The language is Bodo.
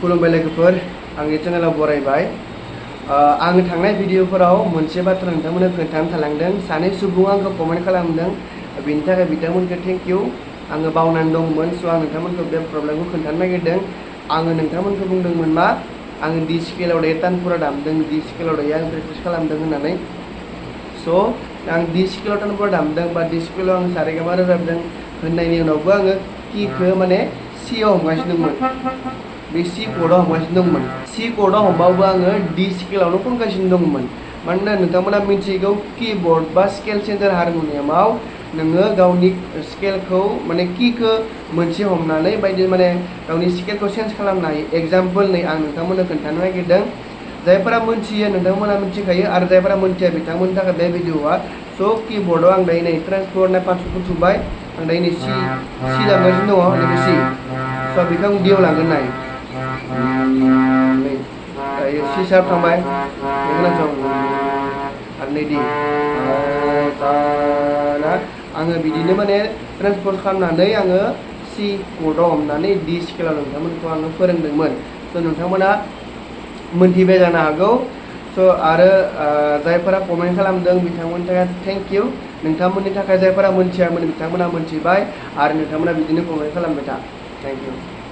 खुलुमबाय लोगोफोर आंनि चेनेलाव बरायबाय आं थांनाय भिडिअफोराव मोनसे बाथ्रा नोंथांमोननो खोन्थानो थालांदों सानै सुबुङा आंखौ कमेन्ट खालामदों बेनि थाखाय बिथांमोनखौ थेंक इउ आङो बावनानै दंमोन स' आं नोंथांमोनखौ बे प्रब्लेमखौ खोन्थानो नागिरदों आङो नोंथांमोनखौ बुंदोंमोन मा आङो डि स्केलाव दायो तानपुरा दामदों डि स्केलाव दायो आं प्रेक्टिस खालामदों होननानै स' आं डि स्केलाव तानपुरा दामदों बा डि स्केलाव आं सारेगामा रोजाबदों होननायनि उनावबो आङो किखौ माने सिआव हमगासिनो दंमोन बे सि कर्डआव हमगासिनो दंमोन सि कर्डआव हमबाबो आङो डि स्केलावनो खनगासिनो दंमोन मानोना नोंथांमोना मिथिगौ कीबोर्ड बा स्केल चेन्जार हारम'नियामाव नोङो गावनि स्केलखौ माने कीखौ मोनसे हमनानै बायदि माने गावनि स्केलखौ चेन्ज खालामनो हायो एग्जाम्पोल नै आं नोंथांमोननो खोन्थानो नागिरदों जायफोरा मोनथियो नोंथांमोना मिथिखायो आरो जायफोरा मोनथिया बिथांमोननि थाखाय बे भिडिअआ स' कीबोर्डआव आं दायो नै ट्रेन्सफर पान्सखौ थुबाय आं दायो नै सि दामगासिनो दङ नैबे सि स' बेखौ आं डिआव लांगोन नाय नै दायो सि शार्प थांबाय खोनासं आरो नै डि आङो बिदिनो माने ट्रेन्सफर खालामनानै आङो सि कर्डआव हमनानै डि स्केलाव नोंथांमोनखौ आङो फोरोंदोंमोन स' नोंथांमोना मोनथिबाय जानो हागौ स' आरो जायफोरा कमेन्ट खालामदों बिथांमोननि थाखाय थेंक इउ नोंथांमोननि थाखाय जायफोरा मोनथियामोन बिथांमोना मोनथिबाय आरो नोंथांमोना बिदिनो कमेन्ट खालामबाय था थेंक इउ